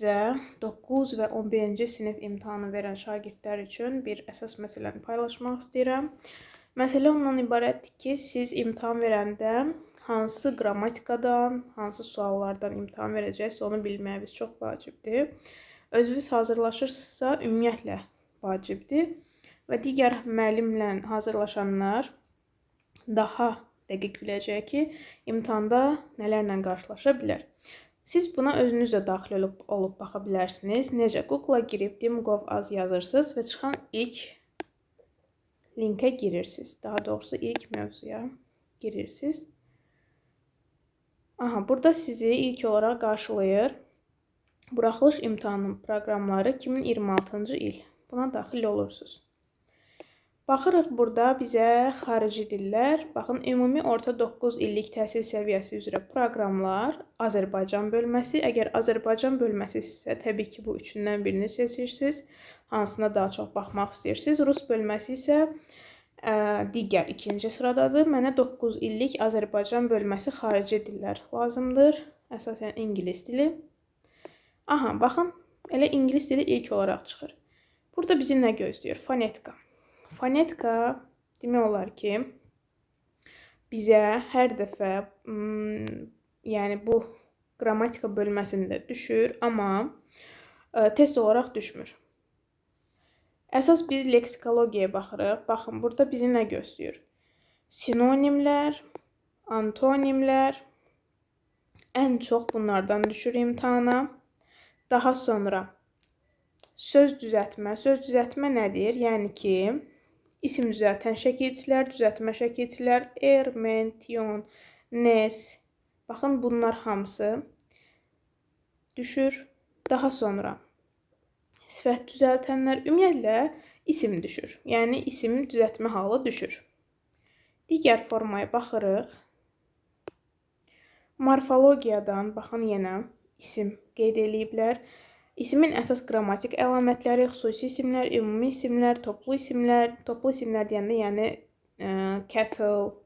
sizə 9 və 11-ci sinif imtahanı verən şagirdlər üçün bir əsas məsələni paylaşmaq istəyirəm. Məsələ ondan ibarətdir ki, siz imtahan verəndə hansı qrammatikadan, hansı suallardan imtahan verəcəksiniz, onu bilməyiniz çox vacibdir. Özünüz hazırlaşırsınızsa, ümumiyyətlə vacibdir və digər müəllimlə hazırlaşanlar daha dəqiq biləcək ki, imtahanda nələrlə qarşılaşa bilər. Siz buna özünüz də daxil olub baxa bilərsiniz. Necə? Google-a girib dim.gov.az yazırsınız və çıxan ilk linkə girirsiniz. Daha doğrusu ilk mövzuya girirsiniz. Aha, burada sizi ilk olaraq qarşılayır. Buraxılış imtahanı proqramları 2026-cı il. Buna daxil olursunuz. Baxırıq burada bizə xarici dillər, baxın, ümumi orta 9 illik təhsil səviyyəsi üzrə proqramlar, Azərbaycan bölməsi. Əgər Azərbaycan bölməsi isə təbii ki, bu üçündən birini seçirsiniz, hansına daha çox baxmaq istəyirsiniz. Rus bölməsi isə digər ikinci sıradadır. Mənə 9 illik Azərbaycan bölməsi xarici dillər lazımdır. Əsasən ingilis dili. Aha, baxın, elə ingilis dili ilk olaraq çıxır. Burada bizi nə gözləyir? Fonetika. Fonetika demək olar ki, bizə hər dəfə, yəni bu qrammatika bölməsində düşür, amma test olaraq düşmür. Əsas biz leksikologiyaya baxırıq. Baxın, burada bizi nə gözləyir? Sinonimlər, antonimlər, ən çox bunlardan düşür imtahana. Daha sonra söz düzəltmə. Söz düzəltmə nədir? Yəni ki, isim düzəltən şəkilçilər, düzəltmə şəkilçilər, er, men, tion, nes. Baxın, bunlar hamısı düşür. Daha sonra sifət düzəltənlər, ümumiyyətlə isim düşür. Yəni isim düzəltmə halı düşür. Digər formaya baxırıq. Morfologiyadan baxın yenə isim qeyd eləyiblər. İsimin əsas qrammatik əlamətləri, xüsusi isimlər, ümumi isimlər, toplu isimlər, toplu isimlər deyəndə yəni cattle,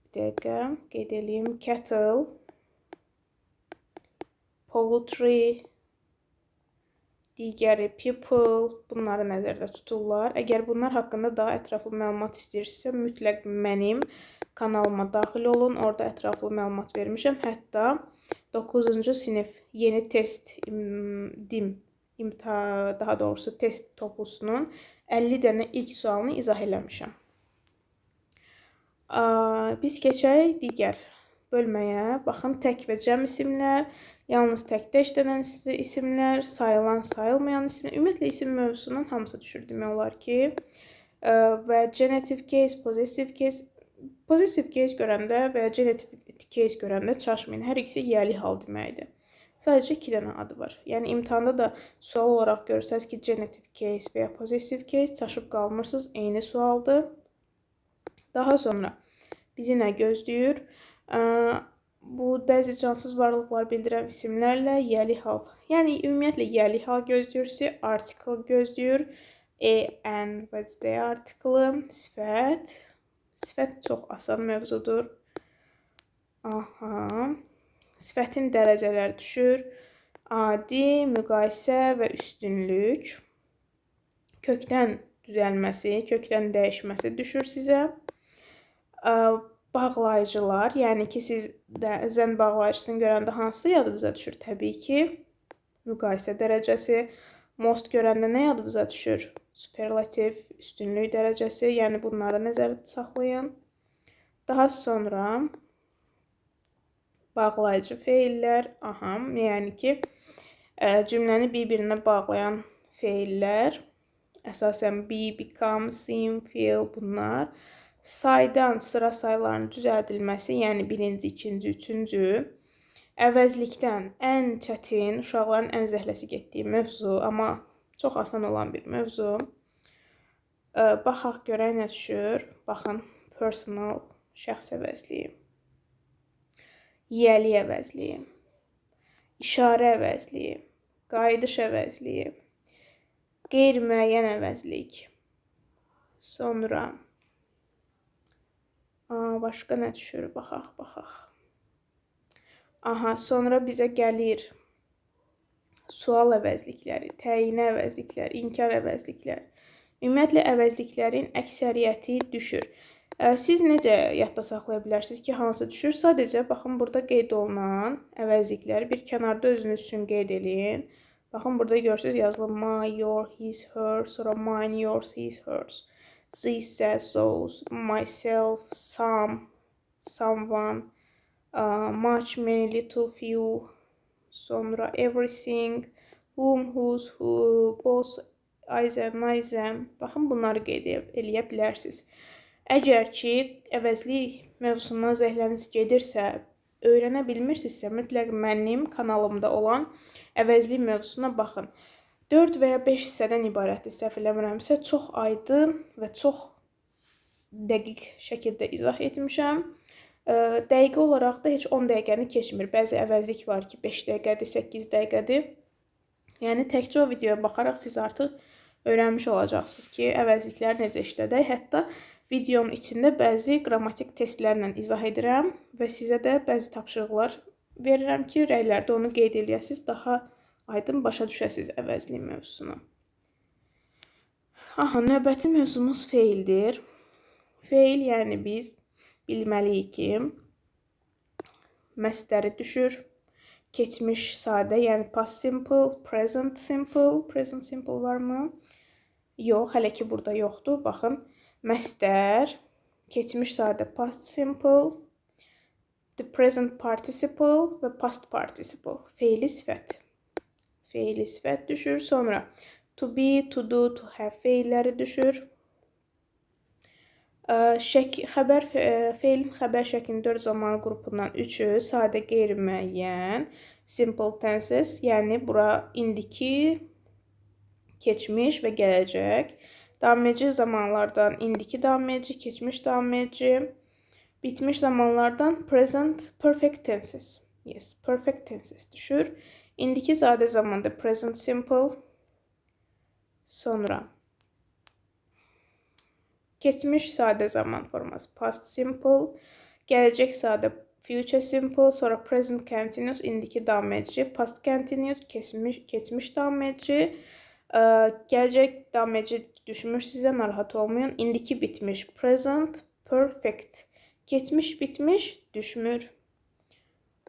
bir dəqiqə qeyd eləyim, cattle, poultry, digəri people, bunları nəzərdə tuturlar. Əgər bunlar haqqında daha ətraflı məlumat istəyirsinizsə, mütləq mənim kanalıma daxil olun. Orada ətraflı məlumat vermişəm. Hətta 9-cu sinif yeni test dim imtahan, daha doğrusu test toplusunun 50 dənə ilk sualını izah eləmişəm. Biz keçək digər bölməyə. Baxın, tək və cəm isimlər, yalnız təkdə işlənən isimlər, sayılan, sayılmayan isimlər. Ümumiyyətlə isim mövzusunun hamısı düşür demək olar ki. Və genitive case, possessive case. Possessive case görəndə və ya genitive case görəndə çaşmayın. Hər ikisi yiyəli hal deməkdir. Sadəcə iki dənə adı var. Yəni imtahanda da sual olaraq görsəz ki, genitive case və ya possessive case, çaşıb qalmırsınız. Eyni sualdır. Daha sonra bizi nə gözləyir? Bu bəzi cansız varlıqlar bildirən isimlərlə yiyəli hal. Yəni ümumiyyətlə yiyəli hal gözləyir sizi, article gözləyir. A, an və the artiklı, sifət. Sifət çox asan mövzudur. Aha. Sifətin dərəcələri düşür. Adi, müqayisə və üstünlük. Kökdən düzəlməsi, kökdən dəyişməsi düşür sizə. Bağlayıcılar, yəni ki, siz də than bağlayıcısını görəndə hansı yadınıza düşür? Təbii ki, müqayisə dərəcəsi. Most görəndə nə yadınıza düşür? Superlativ, üstünlük dərəcəsi. Yəni bunları nəzərdə saxlayın. Daha sonra bağlayıcı feillər, aha, yəni ki, cümləni bir-birinə bağlayan feillər, əsasən be, become, seem, feel bunlar. Saydan sıra saylarının düzəldilməsi, yəni birinci, ikinci, üçüncü. Əvəzlikdən ən çətin, uşaqların ən zəhləsi getdiyi mövzu, amma çox asan olan bir mövzu. Baxaq görək nə düşür. Baxın, personal, şəxs əvəzliyi, yiyəli əvəzliyi, işarə əvəzliyi, qayıdış əvəzliyi, qeyri-müəyyən əvəzlik. Sonra başqa nə düşür? Baxaq, baxaq. Aha, sonra bizə gəlir Sual əvəzlikləri, təyinə əvəzliklər, inkar əvəzliklər. Ümumiyyətlə əvəzliklərin əksəriyyəti düşür. Siz necə yadda saxlaya bilərsiniz ki, hansı düşür? Sadəcə baxın, burada qeyd olunan əvəzlikləri bir kənarda özünüz üçün qeyd eləyin. Baxın, burada görürsünüz, yazılı my, your, his, her, sonra mine, yours, his, hers. This, that, those, myself, some, someone, much, many, little, few, sonra everything, whom, whose, who, both, either, neither. Baxın, bunları qeyd eləyə bilərsiniz. Əgər ki, əvəzlik mövzusundan zəhleniz gedirsə, öyrənə bilmirsinizsə, mütləq mənim kanalımda olan əvəzlik mövzusuna baxın. 4 və ya 5 hissədən ibarətdir, səhv eləmirəmsə, çox aydın və çox dəqiq şəkildə izah etmişəm. Dəqiqə olaraq da heç 10 dəqiqəni keçmir. Bəzi əvəzlik var ki, 5 dəqiqədir, 8 dəqiqədir. Yəni təkcə o videoya baxaraq siz artıq öyrənmiş olacaqsınız ki, əvəzlikləri necə işlədək. Hətta videonun içində bəzi qrammatik testlərlə izah edirəm və sizə də bəzi tapşırıqlar verirəm ki, rəylərdə onu qeyd eləyəsiniz, daha aydın başa düşəsiniz əvəzlik mövzusunu. Aha, növbəti mövzumuz feildir. Feil, yəni biz bilməliyik ki, məsdəri düşür. Keçmiş sadə, yəni past simple, present simple. Present simple varmı? Yox, hələ ki burada yoxdur. Baxın, məsdər, keçmiş sadə past simple, the present participle və past participle. Feili sifət. Feili sifət düşür. Sonra to be, to do, to have feilləri düşür. Xəbər feilin xəbər şəklinin 4 zaman qrupundan 3-ü sadə, qeyri-müəyyən simple tenses, yəni bura indiki, keçmiş və gələcək. Davam edici zamanlardan indiki davam edici, keçmiş davam edici, bitmiş zamanlardan present perfect tenses. Yes, perfect tenses düşür. İndiki sadə zamanda present simple. Sonra keçmiş sadə zaman forması past simple, gələcək sadə future simple, sonra present continuous, indiki davam edici, past continuous, keçmiş davam edici, gələcək davam edici düşmür sizə, narahat olmayın. İndiki bitmiş present perfect. Keçmiş bitmiş düşmür.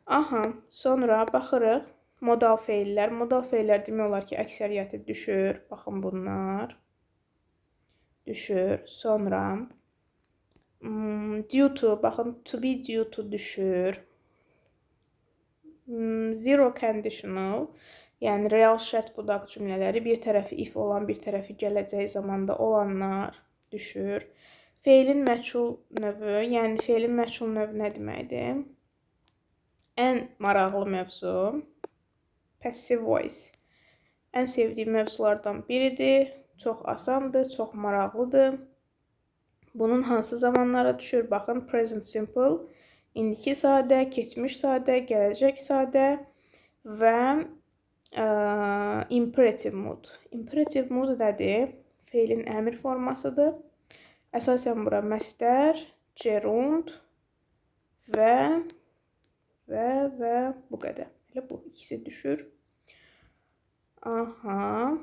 Aha, sonra baxırıq modal feillər. Modal feillər demək olar ki, əksəriyyəti düşür. Baxın, bunlar düşür. Sonra due to, baxın, to be due to düşür. Zero conditional, yəni real şərt budaq cümlələri, bir tərəfi if olan, bir tərəfi gələcək zamanda olanlar düşür. Feilin məchul növü, yəni feilin məchul növü nə deməkdir? Ən maraqlı mövzu passive voice. Ən sevdiyim mövzulardan biridir. Çox asandır, çox maraqlıdır. Bunun hansı zamanlara düşür? Baxın, present simple, indiki sadə, keçmiş sadə, gələcək sadə və imperative mood. Imperative mood nədir? Feilin əmr formasıdır. Əsasən bura məsdər, gerund və bu qədər. Elə bu ikisi düşür. Aha.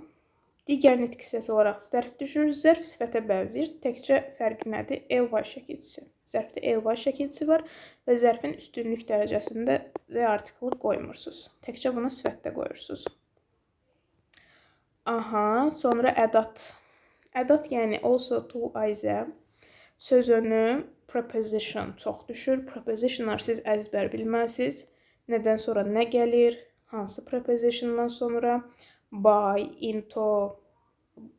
Digər nitq hissəsi olaraq zərf düşür. Zərf sifətə bənzəyir. Təkcə fərqi nədir? Ly şəkilçisi. Zərfdə ly şəkilçisi var və zərfin üstünlük dərəcəsində the artiklı qoymursunuz. Təkcə bunu sifətdə qoyursunuz. Aha, sonra ədat. Ədat, yəni also, too, either. Sözönü preposition çox düşür. Prepositionlar siz əzbər bilməlisiniz. Nədən sonra nə gəlir? Hansı prepositiondan sonra? By, into,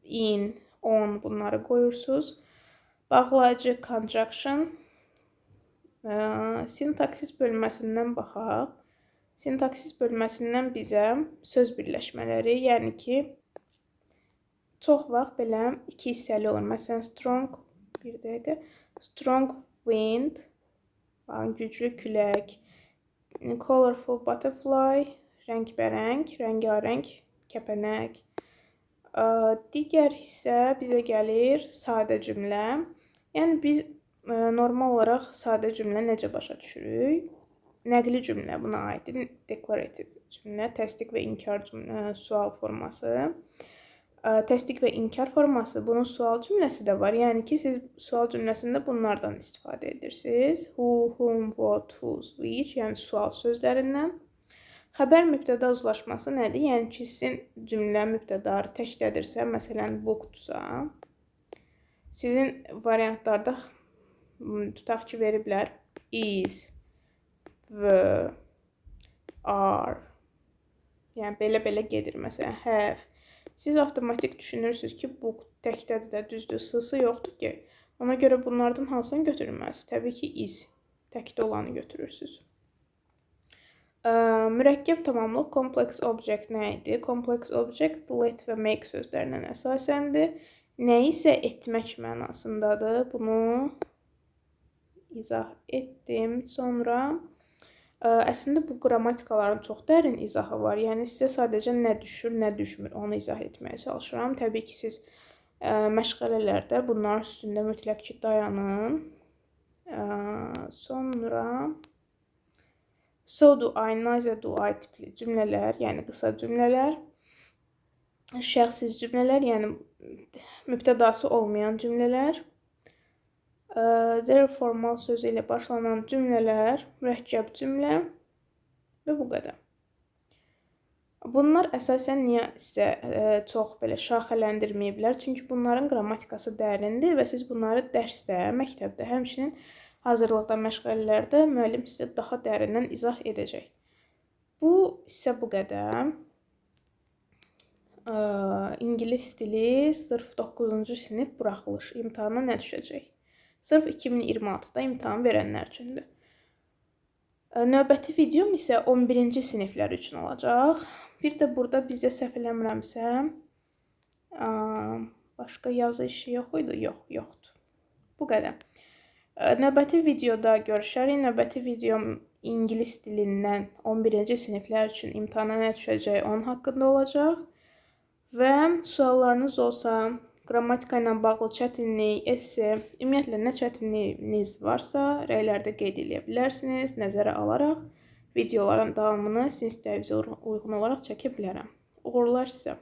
in, on bunları qoyursunuz. Bağlayıcı conjunction. Sintaksis bölməsindən baxaq. Sintaksis bölməsindən bizə söz birləşmələri, yəni ki, çox vaxt belə iki hissəli olur. Məsələn, strong, bir dəqiqə, strong wind, güclü külək, colorful butterfly, rəngbərəng, rəngarəng kəpənək. Digər hissə bizə gəlir sadə cümlə. Yəni biz normal olaraq sadə cümlə necə başa düşürük? Nəqli cümlə buna aiddir. Declarative cümlə, təsdiq və inkar cümlə, sual forması. Təsdiq və inkar forması, bunun sual cümləsi də var. Yəni ki, siz sual cümləsində bunlardan istifadə edirsiniz. Who, whom, what, whose, which, yəni sual sözlərindən. Xəbər mübtəda uzlaşması nədir? Yəni ki, sizin cümlə mübtədaları təkdədirsə, məsələn, bookdursa, sizin variantlarda tutaq ki, veriblər is, were, are, yəni belə-belə gedir. Məsələn, have. Siz avtomatik düşünürsünüz ki, book təkdədir də, düzdür, s-sı yoxdur ki. Ona görə bunlardan hansını götürməz? Təbii ki, is, təkdə olanı götürürsünüz. Mürəkkəb tamamlıq, complex object nə idi? Complex object let və make sözlərindən əsasəndir. Nəyisə etmək mənasındadır. Bunu izah etdim. Sonra əslində bu qrammatikaların çox dərin izahı var. Yəni sizə sadəcə nə düşür, nə düşmür, onu izah etməyə çalışıram. Təbii ki, siz məşğələlərdə bunların üstündə mütləq ki, dayanın. Sonra so do I, neither do I tipli cümlələr, yəni qısa cümlələr, şəxssiz cümlələr, yəni mübtədası olmayan cümlələr, therefore mal sözü ilə başlanan cümlələr, mürəkkəb cümlə və bu qədər. Bunlar əsasən niyə sizə çox belə şaxələndirməyiblər? Çünki bunların qrammatikası dərindir və siz bunları dərsdə, məktəbdə, həmçinin hazırlıqda, məşğələlərdə müəllim sizə daha dərindən izah edəcək. Bu isə bu qədər. İngilis dili sırf 9-cu sinif buraxılış imtahana nə düşəcək? Sırf 2026-da imtahan verənlər üçündür. Növbəti videom isə 11-ci siniflər üçün olacaq. Bir də burada bizə səhv eləmirəmsə, başqa yazı işi yox idi? Yox, yoxdur. Bu qədər. Növbəti videoda görüşərik. Növbəti videom ingilis dilindən 11-ci siniflər üçün imtahana nə düşəcək onun haqqında olacaq. Və suallarınız olsa, qrammatika ilə bağlı çətinlik, esse, ümumiyyətlə nə çətinliyiniz varsa, rəylərdə qeyd eləyə bilərsiniz. Nəzərə alaraq videoların davamını sizin istəyinizə uyğun olaraq çəkə bilərəm. Uğurlar sizə.